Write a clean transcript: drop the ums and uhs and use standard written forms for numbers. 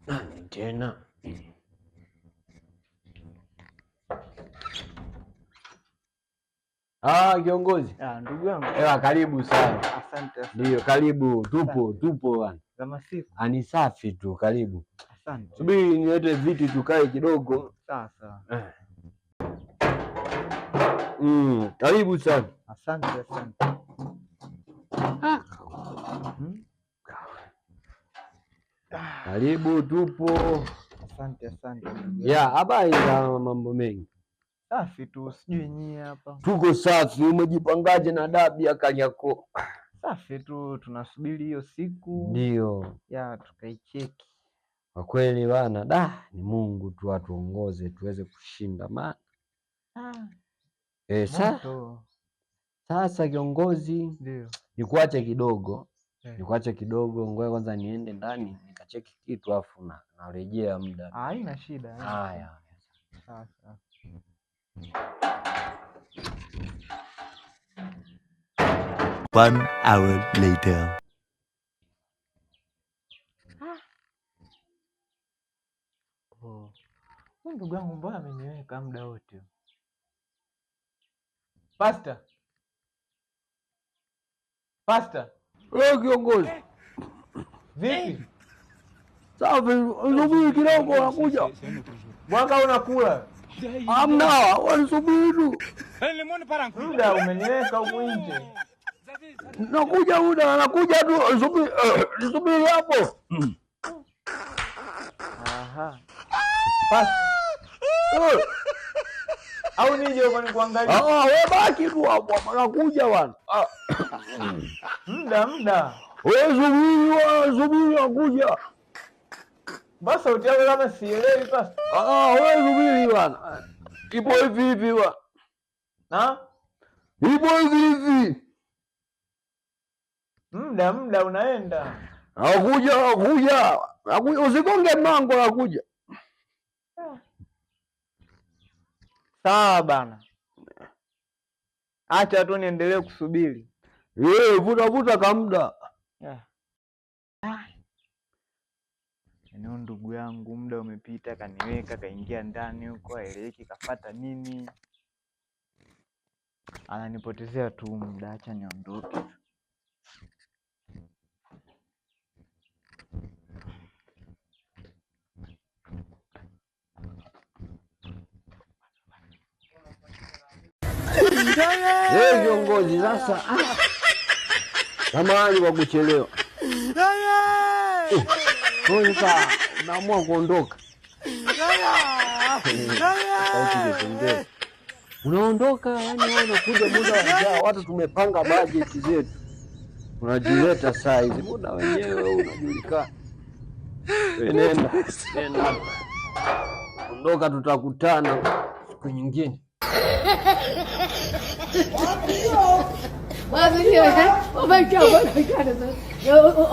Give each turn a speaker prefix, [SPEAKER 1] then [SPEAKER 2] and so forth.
[SPEAKER 1] Nani tena? Ah, kiongozi.
[SPEAKER 2] Ah, ndugu yangu.
[SPEAKER 1] Ewa, karibu sana.
[SPEAKER 2] Asante, asante.
[SPEAKER 1] Ndio, karibu. Tupo, tupo bwana.
[SPEAKER 2] Kama siku.
[SPEAKER 1] Ani safi tu, karibu.
[SPEAKER 2] Asante.
[SPEAKER 1] Subiri nilete viti tukae kidogo.
[SPEAKER 2] Sawa sawa.
[SPEAKER 1] Karibu sana.
[SPEAKER 2] Asante, asante.
[SPEAKER 1] Ah. Karibu, tupo.
[SPEAKER 2] Asante, asante.
[SPEAKER 1] Ya, habari za mambo mengi.
[SPEAKER 2] Safi tu, sijui nyie hapa.
[SPEAKER 1] Tuko safi. Umejipangaje na dabi ya Kariakoo?
[SPEAKER 2] Safi tu, tunasubiri hiyo siku.
[SPEAKER 1] Ndio.
[SPEAKER 2] Ya tukaicheki.
[SPEAKER 1] Kwa kweli bana, da ni Mungu tu atuongoze tuweze kushinda maana.
[SPEAKER 2] Ah.
[SPEAKER 1] Sa sasa kiongozi,
[SPEAKER 2] ndio.
[SPEAKER 1] Nikuache kidogo. Nikuache kidogo, ngoja kwanza niende ndani nikacheki kitu afu na narejea muda.
[SPEAKER 2] Haina shida.
[SPEAKER 1] Haya.
[SPEAKER 2] Sawa sawa.
[SPEAKER 3] 1 hour later.
[SPEAKER 2] Oh. Ndugu yangu mbona ameniweka muda wote? Pasta. Pasta.
[SPEAKER 1] Wewe kiongozi.
[SPEAKER 2] Vipi?
[SPEAKER 1] Safi, subiri kidogo nakuja.
[SPEAKER 2] Mwaka unakula.
[SPEAKER 1] Hamna, wewe tu.
[SPEAKER 2] Muda umeniweka huku nje.
[SPEAKER 1] Nakuja muda, nakuja tu, subiri, subiri hapo.
[SPEAKER 2] Aha. Pasta. Au nije huko nikuangalie?
[SPEAKER 1] Ah, wewe baki tu hapo, nakuja bwana.
[SPEAKER 2] Muda, muda.
[SPEAKER 1] Wewe subiri, wewe subiri nakuja.
[SPEAKER 2] Basi sauti yako kama sielewi basi.
[SPEAKER 1] Ah, wewe subiri bwana. Ipo hivi hivi bwana.
[SPEAKER 2] Na?
[SPEAKER 1] Ipo hivi hivi.
[SPEAKER 2] Muda, muda unaenda.
[SPEAKER 1] Nakuja, nakuja. Nakuja, usigonge mlango nakuja.
[SPEAKER 2] Sawa bana. Acha tu niendelee kusubiri.
[SPEAKER 1] Vuta vuta kamda.
[SPEAKER 2] Yeah. Eneo ndugu yangu muda umepita, kaniweka kaingia ndani huko, haeleweki kafata nini. Ananipotezea tu muda, acha niondoke.
[SPEAKER 1] Wewe kiongozi sasa, samahani kwa kuchelewa. Sasa naamua kuondoka. Unaondoka yani, wewe unakuja muda wa njaa, watu tumepanga bajeti zetu, unajileta saa hizi, muda wenyewe unajulikana. Nenda nenda, ondoka, tutakutana siku nyingine.
[SPEAKER 4] 我